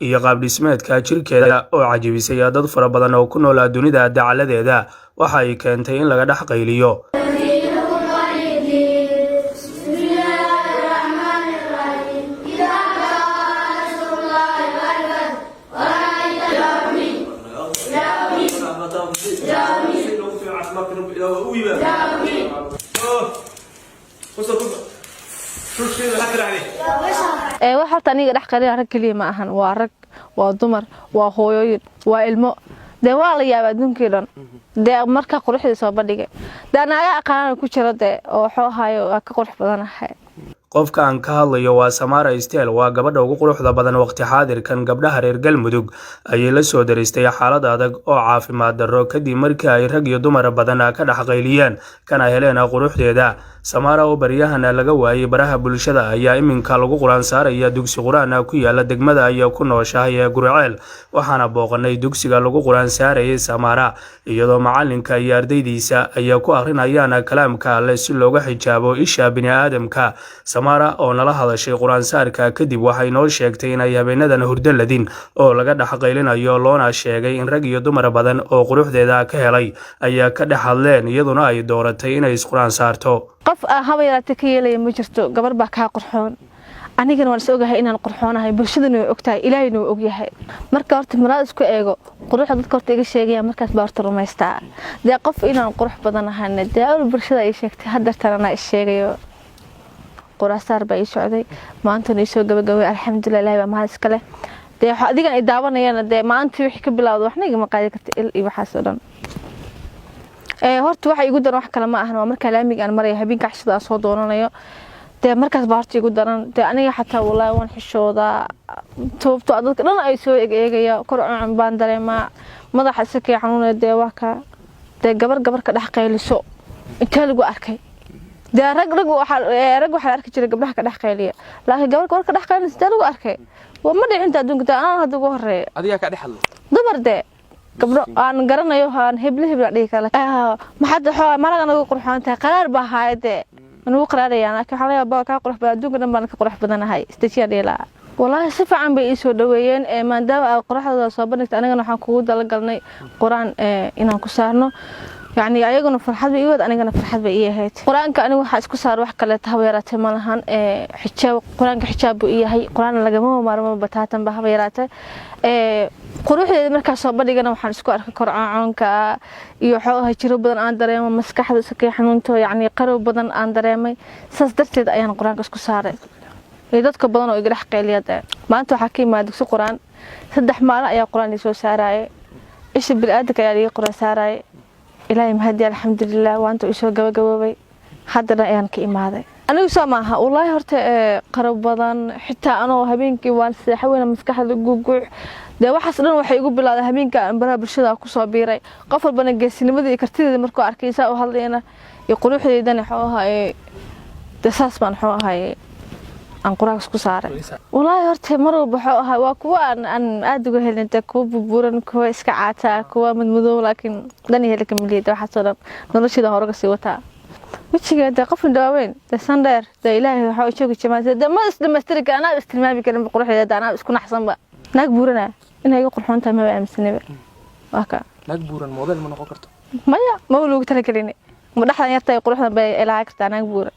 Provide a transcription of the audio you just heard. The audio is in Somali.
Iyo qaabdhismeedka jirkeeda oo cajibisay dad fara badan oo ku nool dunida dacaladeeda waxa ay keentay in laga dhex qayliyo. Wax horta aniga dhex qalina rag keliya ma ahan, waa rag, waa dumar, waa hooyooyin, waa ilmo. Dee waa la yaaba adduunkii dhan dee markaa quruxdii soo bandhigay, dee naaga aqaanana ku jiro, dee oo waxuu ahaayo waa ka qurux badanahay. Qofka aan ka hadlayo waa Samara Style, waa gabadha ugu quruxda badan waqti xaadirkan gabdhaha reer Galmudug. Ayay la soo daristay xaalad adag oo caafimaad darro kadib markii ay rag iyo dumar badan ka dhex qayliyeen kana heleen quruxdeeda. Samara oo baryahana laga waayay baraha bulshada ayaa iminka lagu quraan saaraya dugsi qur-aan ku yaala degmada ay ku nooshahay ee Guriceel. Waxaana booqanay dugsiga lagu quraan saarayay Samara, iyadoo macalinka iyo ardaydiisa ay ku akrinayaan kalaamka Alle si looga xijaabo isha bini'aadamka. Samara oo nala hadashay qur-aansaarka kadib waxay noo sheegtay inay habeenadan hurdo ladin oo laga dhex qaylinayo, loona sheegay in rag iyo dumar badan oo quruxdeeda ka helay ayaa ka dhex hadleen, iyaduna ay dooratay inay isqur-aan saarto. Qof aan haba yaraatee ka yeelaya ma jirto. Gabar baa kaa qurxoon, anigana waan is ogahay inaan qurxoonahay, bulshadana way ogtahay, Ilaahayna waa ogyahay. Marka horta maraad isku eego quruxda dadka horta iga sheegaya, markaas baa horta rumaystaa dee qof inaan qurux badan ahana. Dee awal bulshada ay sheegtay, hadeertan anaa is sheegayo. Quraasaar baa ii socday, maantana ii soo gabagabay, alxamdulilah, Ilahay baa mahad iska leh. Dee adigan ay daawanayana, dee maalintii wixii ka bilowda waxna igama qaadi karta il iyo waxaas oo dhan. Horta waxa igu daran wax kale ma ahan, waa markaa laamiga aan maraya habeenka cashada aan soo doonanayo. Dee markaas baa horta igu daran. Dee aniga xataa wallaahi waan xishoodaa, sababtoo dadka dhan ay soo egeegaya, kor cuncun baan dareemaa, madaxa isakay xanuunaya. Dee waa kaa, dee gabar gabar ka dhex qayliso intee lagu arkay? Dee rag rag waxaa rag waxaa la arki jiray gabdhaha ka dhex qayliya, laakiin gabar gabar ka dhex qaylinaysa intee lagu arkay? Waa ma dhicinta adduunka, dee anaan hadda ugu horeeya. Adigaa ka dhex hadlay? Dumar, dee gabdho aan garanayo, aan heble hebla dhihi kara, maxaad xoogaa malaga nagu qurxoon tahay, qaraar baa haaya, dee nagu qaraarayaan, laakiin waxaa laga yaabaa kaa qurux badan, adduunka dhan baan ka qurux badanahay, isdejiyaan dhihi lahaa. Wallaahi si fiican bay ii soo dhaweeyeen, maadaama aad qoraxdooda soo bandhigta, anigana waxaan kugu dalagalnay qur-aan inaan ku saarno. Yacni ayaguna farxad bay ii wad, anigana farxad bay ii ahayd. Qur-aanka anigu waxaa isku saar wax kaleeta haba yaraatee ma lahan. Xijaab, qur-aanka xijaab buu ii yahay, qur-aanna lagama maarmo bataatan ba haba yaraatee. Quruxdeeda markaa soo bandhigana waxaan isku arkay korcoocoonka iyo xoogaha jiro badan aan dareemo, maskaxda sakay xanuunto, yacni qarow badan aan dareemay. Saas darteed ayaan qur-aanka isku saaray iyo dadka badan oo iga dhex qayliya. Dee maanta waxaa ka yimaada dugsi qur-aan, 3 maalin ayaa qur-aan ii soo saaraaye, isha bini'aadanka ayaa liiga qur-aan saaraaye. Ilaahay mahadi, alxamdulilah, waanta ii soo gabagaboobay, haddana ayaan ka imaaday. Anigu soo maaha wallaahi horta qarab badan, xitaa anoo habeenkii waan seexo weyna, maskaxda guguux. Dee waxaas dhan waxay igu bilowday habeenka aan baraha bulshada kusoo biiray. Qof walbana geesinimadii iyo kartideeda markuu arkay saa u hadlayana iyo quruxdeydana, waxuu ahaay dee saas baan waxuu ahaay aan qur-aanka isku saaray. Wallaahi horta mar walba waxuu ahaa waa kuwa aan aada uga helin, dee kuwa burburan, kuwa iska caataa, kuwa madmadow, laakiin dhan heli kamiliyada. Waxaasoo dhan nolosheeda hore kasii wataa. Wejiga dee qof indhawaaweyn, dee sandheer, dee Ilaahay waxaa u joogi jamaal, dee ma isdhamaystiri kara, anaa istilmaami karin quruxdeeda, anaa isku naxsanba. Naag buurana inay iga qurxoon tahay maba aaminsaniba, waa ka. Naag buuran model ma noqon karto? Maya, maba loogu talagelin, ma dhexdan yartahay quruxdan bay ilaahay kartaa naag buuran.